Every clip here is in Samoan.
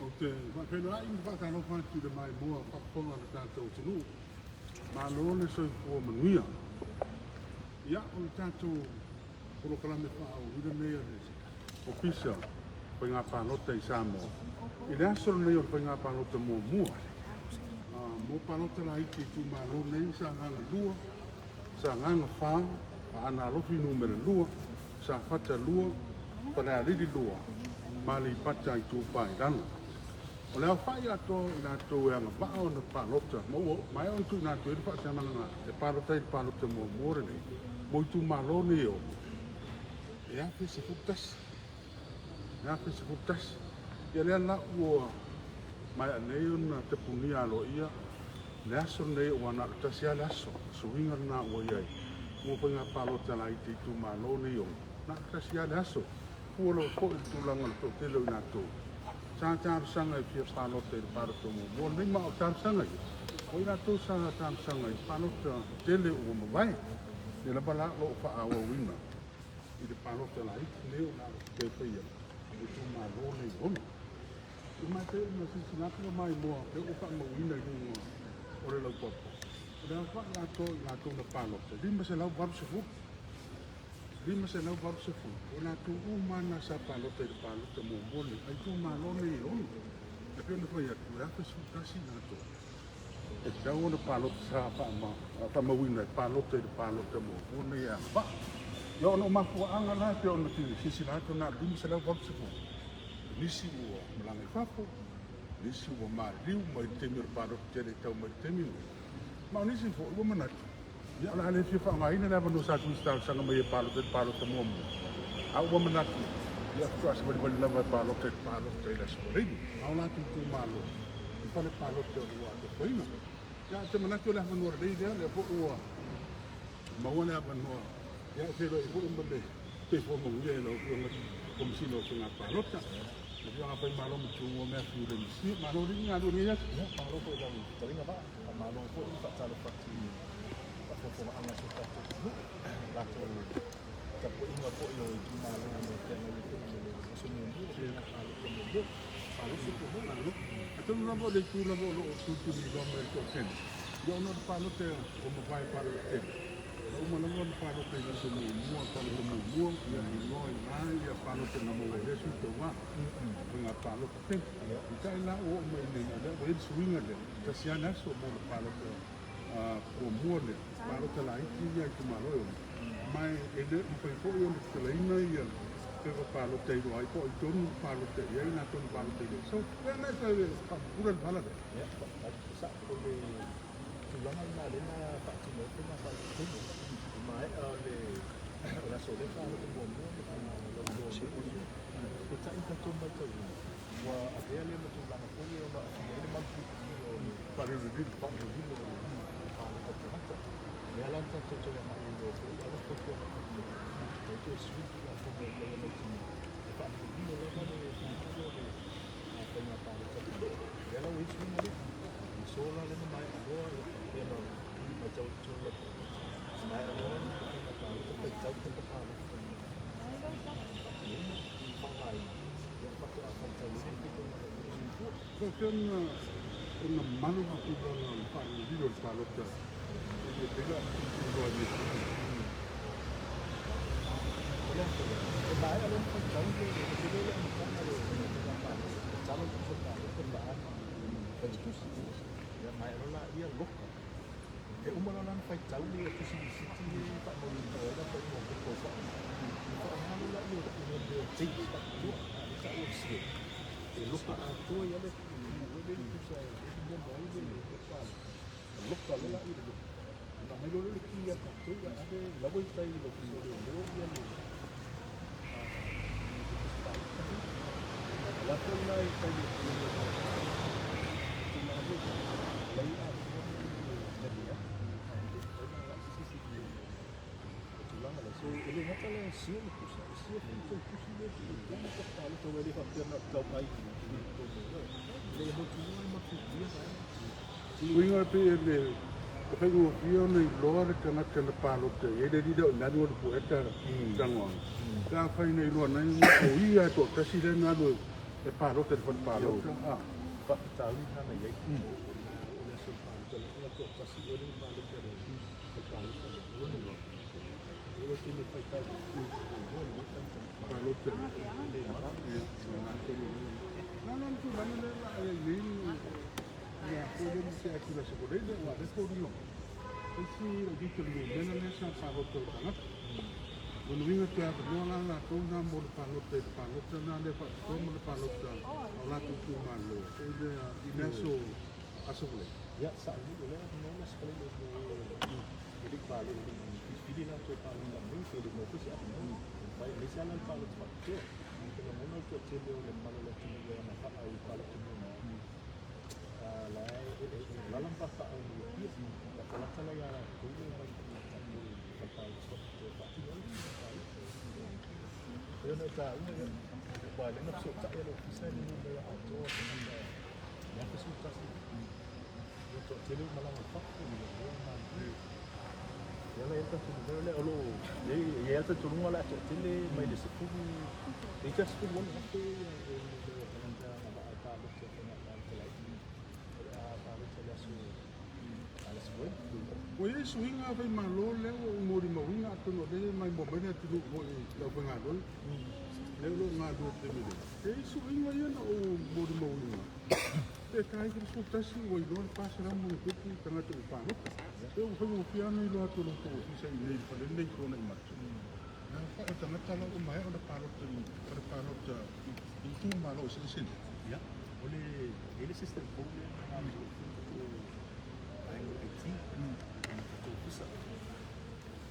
Ou te faafeiloai ma faatalofa atu i le maimoa faafofoga a le tatou atunuu. Malo le soifua manuia. Ia, o le tatou polokalame faaauauina lenei a le Ofisa o Faiga Palota i Samoa i le aso lenei o le Faiga Palota muamua mo palota laiti i itumalo nei, Sagaga 2, Sagaga 4, Aana Alofi Nu.2, Safata 2, Falealili 2 ma Aleipata Itupa i Lalo. O le aofai atoa o i latou e agavaa ona palota ma ua maea ona tuuina atu ai le faatagaga e palota ai i le palota muamua lenei mo itumalo nei e 6, e 1,011. E 1,011. Ia lea la ua maea nei ona tapunia aloaia le aso lenei aua na o le tasi lava le aso, o le suiga lena ua i ai mo faiga palota laiti i itumalo nei e 6, na o le tasi lava le aso. Fua lava foi i le tulaga o le toatele o i latou sa talosaga e fia palota i le palota muamua lenei, ma o talosaga ia, o i latou sa talosaga i palota tele ua mavae, lea lava la o lo o faaauauina i le palota laiti lenei o le a toe faia i itumalo nei e 6. E mafai ona silasila atu ma maimoa pei ua faamauina i luga o le laupapa, o le aofai atoa o i latou na palota, e 580. 580, o i latou uma lava na sa palota i le palota muamua lenei a itumalo nei e 6. E pei ona fai atu, e 1,011 i latou e tatau ona palota sa faamauina e palota i le palota muamua lenei e agavaa. Ia ona o mafuaaga la e pei ona silasila atu na o le 580, nisi ua malaga i fafo, nisi ua maliliu mai le taimi o le palota tele e tau mai i le taimi lenei, ma o nisi foi ua manatu, ia o le a le fia faaaogaina le avanoa sa tuuina talosaga mai e palota i le palota muamua, a ua manatu, ia faatoa savalivali lava e palota i le palota i le Aso Faraile, a o latou itumalo i fale palota ua atoatoaina. Ia, ou te manatu o le avanoa lelei lea, lea foi ua maua le avanoa, ia e feiloai foi ma le soifua manuia i lau Afioga i le Komesina o Faiga Palota, le Afioga Faimalo Matua Matthew Lemisi. Malo alii galue i lenei aso. Ia, malo foi i lau fetalaiga Vaa. Faamalo foi le faatalofa atu i faafofogaaga a si o tatou atunuu, i latou tapuaiga foi o itumalo na feagai ai foi ma le aso muamua o faiga palota muamua. Malo le soifua maua. Malo. Atonu lava o le itu lava o lo o tulituliloa mai e le toatele, ia ona o le palota ua mavae palota tele, Na uma lava ona palota i le aso muamua, palota muamua, ia iloa ai la ia palota na maua ai le sui tauva, faiga palota tele. Peitai la ua oo mai nei, o lea ua i ai le suiga lea, e tasi lava le aso mo le palota muamua lea, palota laiti ia a itumalo e 6, ma e le mafai foi ona tatalaina ia pepa palota e iloa ai po o ai tonu na palota i ai latou na palota i le aso. O lea la e faapupula le vala lea. Ia, faafetai. Sao, o le tulaga lena lea na faatino ai faiga palota tele. I maea o le o le aso lea palota muamua ma faalauiloa mai foi ia. Peitai na tatou matauina, ua avea lea ma tulaga foi ia ona aafia ai le malupuipuia o le Faalilolilo. Faalilolilo o le palota a le tagata. O lea la na tatou toe agai ai loa foi, avatu fautuaga i le Kapeneta, e toe sui le Tulafono ina ia mautinoa e faalilolilo lava le finagalo o le faiga palota. O lea la ua i ai le suiga lea. I aso la lea na maea loa, ia faapea na matau atu i totonu o le na maea loa le faiga palota, faitau pepa palota na faatinoina, faaaogaina, ia faatoa faitau ai lea i le faitauga a le soifua. E faapea ona malu le tulaga o le faalilolilo o le palota e le pei la tulituliloa i mea tele. O le a foi, e maea loa ona faitau le, e tele le amataga o le faiga palota, tatalo le tusi o le palota pe a fai le tusi. Ia maea loa laia loka. E uma loa la ona faitau le tusi lisiti lea e faamauina ai latou igoa o pepa ua faaaoga, ona faaaoga loa lea o mea o tapes faapitoa, a o lea e taua o le seal, e loka atoa ai lava le tuu ai lea i le pusa e momomo ai le pepa palota, ona loka loa lea i le loka, ona aumai loa lea o le ki ia tatou ae ave o la ua i tai i le Ofisa o Leoleo le tusi palota lea. O la foi la i tai i le tulaga foi lea, o la e atoa le LEA, e le mafai ona agai se isi i le tulaga lea. So e le gata la e seal le pusa, e seal foi le tou tusi lea e tuu i totonu o pepa palota aua e le faapea na o le tau ai i totonu o le e mautinoa e mapuipia vaega. Uiga pei e le faigofie ona iloa le tagata na palota i ai le alii lea o Emmanuel Pueta talanoaga. Pe afai na iloa nei o ia e toatasi lea na alu E palota i le fale palota. Faafitauli lena na i ai. O le aso palota le la toatasi ea le palota le fale palota le lona lua. O le tele faitau muamua le Palota le mala. Na na tulaga lea la ai nei ia ko le se atu la se ko le ua le ko rio. Isi o di te le mena le sa palota o tagata. O le uiga te avanoa la latou na mo le palota i le palota na le faapitoa mo le palota a o latou itumalo i le i le aso aso Faraile. Ia sa'o o lea no la se le mo e le pale le filifili latou palota nei pe le mo foi se avanoa vai le se ala le palota faapitoa e lagona le toatele o le mamalu o le atunuu e agavaa i palota muamua la e lala ma papaaao i Apia e talata la ia latou e mai i tatou fale palota faapitoa faatino ai le palota e ona taua ia ua le na fesootai le ofisa e le mai atoa tagata le 11 ia toatele o malaga i fafo i le maliliu ia la ia tatou numera lea o loo i ai talitonuga o le a toatele mai le 10 e ita 16,000 ia e numera o tagata agavaa e palota faiga palota laiti o le a palota le aso a le Aso Faraile. Ua i ai suiga faimalo lea ua ou molimauina atonu o lea e maimoa mai le atunuu foi i le aufaigaluega lea o lo o galulue i le taimi nei. E i ai suiga ia na ou molimauina pe ta 91 ua iloa le 400 ma ono tupu tagata ua palota. Pe ua faigofie lava ona iloa atu e lo outou ofisa i inei i le fale lenei i Tuanai Matu. Le aofai o tagata la ua maea ona palota i fale palota i itumalo eseese nei. Ia o le e le system fou lea na galulue ai foi tatou vaega o le IT tatou ofisa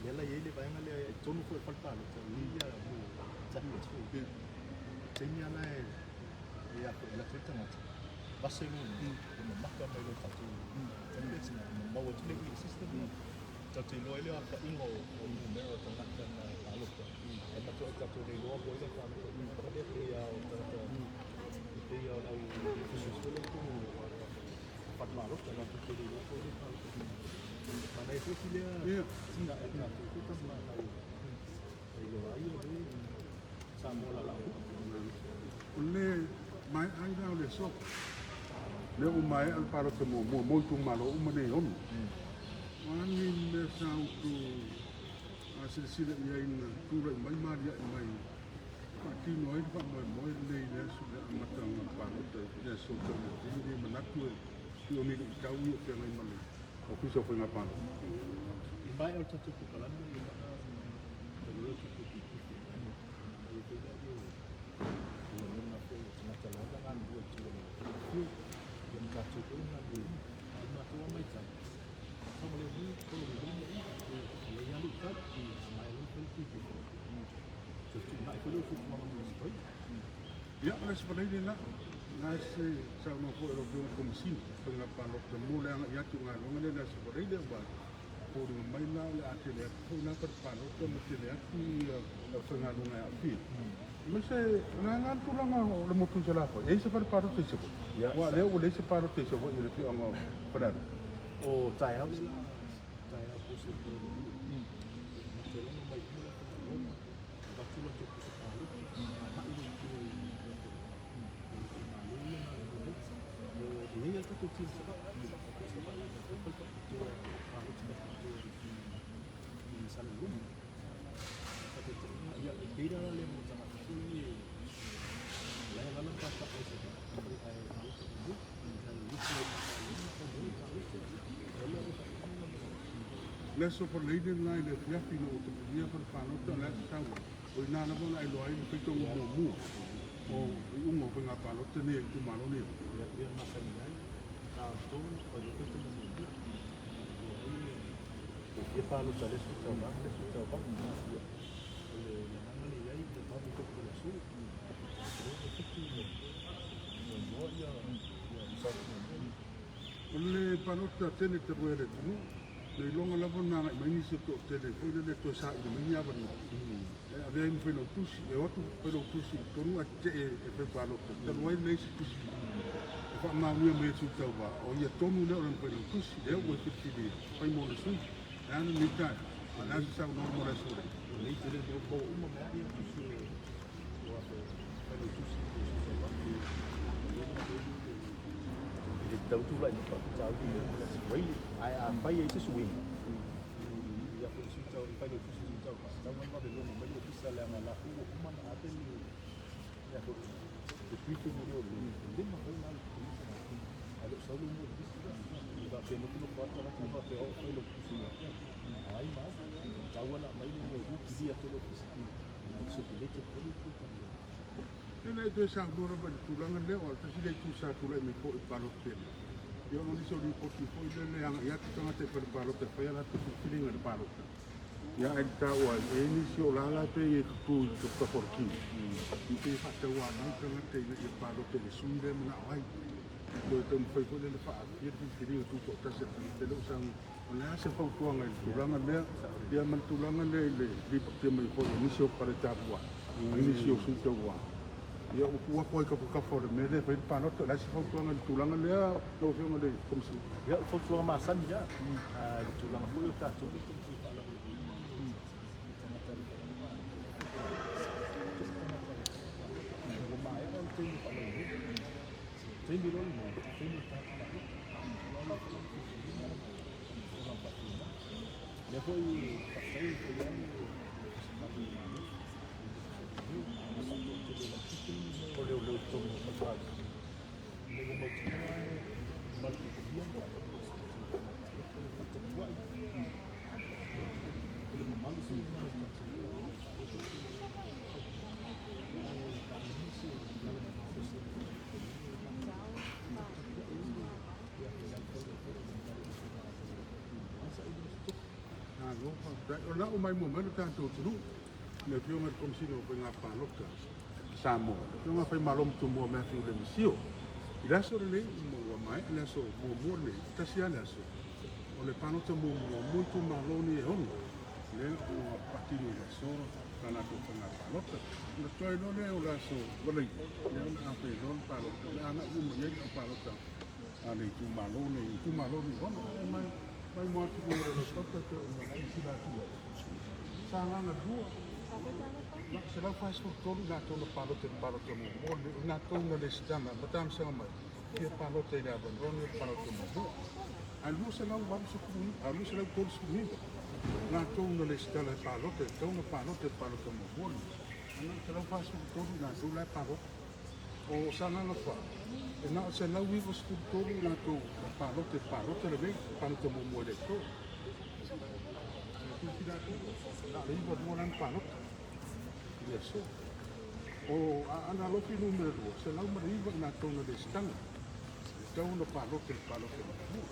lea la i ai le vaega lea i totonu foi o le fale palota e i ai ia mo tablets foi taimi ala e e afu e alu atu ai le tagata vase lona e mamaka mai lo tatou tablets na maua atu le i le system tatou te iloa ai le aofaiga o numera o tagata na palota e matuai tatou le iloa po o ai le palota i lea pei lava o tagata e pei lava o le au officials foi lea i totonu o fale palota latou te le iloa po o ai le palota manaia foi si lea atinae a tatou foi tamatai e iloa ai o le Samoa laalaa. O le maea ai la o le aso lea ua maea le palota muamua mo itumalo uma nei e 6. O a ni mea sa outou silasila i ai na tulai mai ma aliae mai faatino ai le faamoemoe lenei i le aso le amataga o le palota i le aso taunuu nei manatu e pei o ni luitau ia o feagai ma le Ofisa o Faiga Palota. I maea o le tatou polokalame i maa talu tatou pipifi ai foi la ia lagona foi o tagata la na galulue i tua o le fiu ia ma tatou foi na galulue i matou a matau saogalemu tolo lelei mea uma ia ia luitau maea loa fai le pipifi toe fetuunai foi lea o fuafuaga mo le Aso Faraile. Ia, o le Aso Faraile la, na se saunoa foi a lau Afioga i le Komesina o Faiga Palota mo le agai atu i galuega lea i le Aso Faraile ua foliga mai la o le a tele atu foi la fale palota ma tele atu ia le aufaigaluega e aafia. Aemaise o le a le tulaga o le motu i Salafai, e i ai se fale palota i Savaii? Aua o lea ua leai se palota i Savaii i le afioaga o Falealupo. O taeao le la taeao po se po le matou logo mai uma le aufaigaluega avatu latou pusa palota agai loa i tua i itumalo ia galulue ai o i ai a tatou team Savaii Savaii na fai fale faapitoa palota faapitoa i Salelologa faataitaiga ia e pei la lea mo tagata foi ia la e alaala ma papaaao i Savaii ae palota i inei ae nofo ai i Salelologa fai mai palota o le faaiuga ma Le Aso Faraile la i le afiafi ina ua tapunia fale palota o le a se sau ai. O i ina lava o le a iloa ai le faitauga muamua o iuga o faiga palota nei a itumalo nei. Ia pei ona masani ai na tolu fai loa faitauga muamua iloa ai e fia palota i le aso tauvaga le aso tauvaga ia o le agaga lea i ai ia vave toto le aso e 7 muamua ia ia results muamua. O le palota tele talu ai a le atunuu, na iloga lava ona agai mai nisi o toatele foi lele toe saili mai ni avanoa. E avea ai ma failautusi, e o atu failautusi i totonu ae tetee e fai palota. Talu ai leai se tusi e faamaonia mai e le sui tauva, o ia tonu lea o lana failautusi, lea ua e filifilia, fai mo le sui. E a lenei taeao, a o le a se saunoaga mo le aso lea? O lei tele mea maua uma mai ia tusi o afe failautusi o sui tauva. Tau tulai mai faafitauli le ae afai e i ai se suiga ia foi sui tau fai le tusi sui tau tau mai vave logo mai le ofisa leaga latou ua uma ona ave le le foi le briefing o le le mafai ona alu i le ae le o sau le igoa i le lisi lea i faapea nofonofo atu tagata ma faapea o fai lau tusi ai ma ai tatau ona aumai le igoa i kili atu le ofisa circulated foi le E le toe saunoa lava i le tulaga lea, o le tasi lea itu sa tulai mai foi i palota tele. Ia ona o nisi o lipoti foi lele e agai atu tagata i fale palota e fai a latou filifiliga i le palota. Ia ae taua ai, e i ai nisi o la la pei e tutu i tafatafa o le queue. I pei e faatauanau tagata ina ia palota i le sui lea e manao ai. Toe taumafai foi lele e faaafia le filifiliga tutoatasi a le tagata lea ua saunoa. O le a se fautuaga i le tulaga lea, ia ma le tulaga lea i le lipotia mai foi o nisi o paleta a nisi o sui tauva. Ia ua tuu atu lava i tafatafa o le mea lea e fai ai le palota. O le a se fautuaga i le tulaga lea lau Afioga i le Komesina? Ia, o le fautuaga masani lava i le tulaga foi o tatou e taumafai e faalagolagoina le tagata ua maea le taimi faalauiloa. Taimi loa lenei, taimi o le tagata palota. Tulaga faapena. Lea foi faafetai foi lava le Malo o leoleo i totonu o fale ina ia mautinoa e malupuipuia ma faatapuai le mamalu foi lena o le tatou Malo faafetai. O lau maimoa mai lo tatou atunuu, le Afioga i le Komesina o Faiga Palota a Samoa, le Afioga Faimalomatumua Mathew Lemisio. I le aso lenei ua maea le aso muamua lenei, tasi lava le aso, o le palota muamua mo itumalo nei e 6, lea ua faatino i le aso la latou faiga palota. Ona totoe loa lea o le aso Faraile, lea o le a fai loa le palota, o le a agai uma i ai le palota a le itumalo nei, itumalo nei e 6. E mai maimoa atu i luga o le laupapa e pei ona silasila atu i ai. Sagaga 2, na o 143 i latou na palota i le palota muamua lenei, o i latou na resitala ma talosaga mai fia palota i le avanoa lenei o le palota muamua. Ae 289, a 239 latou na resitala e palota, e tatau ona palota i le palota muamua lenei. Ae na o 143 i latou la e palota. O Sagaga 4, e na o 193 i latou na palota i le palota lenei, palota muamua i le aso. Silasila atu, na o le 92 la na palota i le aso. O Aana Alofi Nu.2, 109 i latou na resitala, e tatau ona palota i le palota muamua.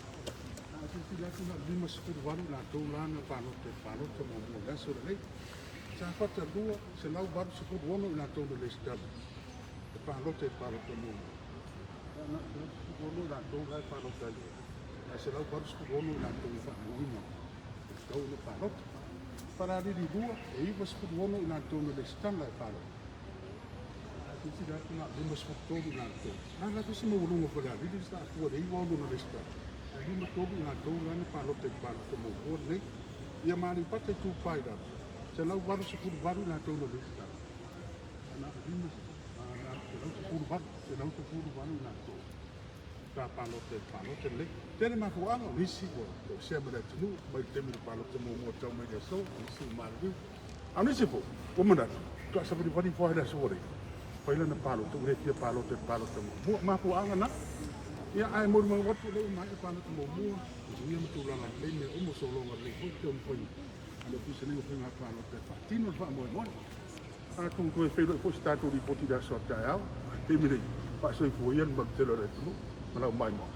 A silasila atu na o le 58 i latou la na palota i le palota muamua i le aso lenei. Safata 2, 186 i latou na resitala e palota i le palota muamua. Na o le 116 i latou la e palota ai, ae 186 i latou na faamauina e tatau ona palota. Falealili 2, e 96 i latou na resitala e palota. A silasila atu na o le 53 i latou. A la se maualuga o Falealili sa atua i le 96 na resitala, ae 53 i latou la na palota i le palota muamua lenei. Ia ma Aleipata Itupa i Lalo, 188 i latou na resitala, na o le 118, 118 i latou sa palota i le palota lenei. Tele mafuaaga o nisi ua toesea ma le atunuu mai le taimi o le palota muamua tau mai le aso, o nisi ua maliliu. A o nisi foi ua manatu, faatoa savalivali ifo lava i le aso ua fai lana palota, ua le fia palota i le palota muamua. Mafuaaga na. Ia ae molimau atu o lea ua maea le palota muamua, manuia ma tulaga lelei mea uma, sologa lelei foi le taumafaiga a le Ofisa nei o Faiga Palota e faatino le faamoemoe. Atonu toe feiloai foi se tatou lipoti i le aso a taeao. Taimi nei, faasoifua ia le malu tele o le atunuu ma lau maimoa.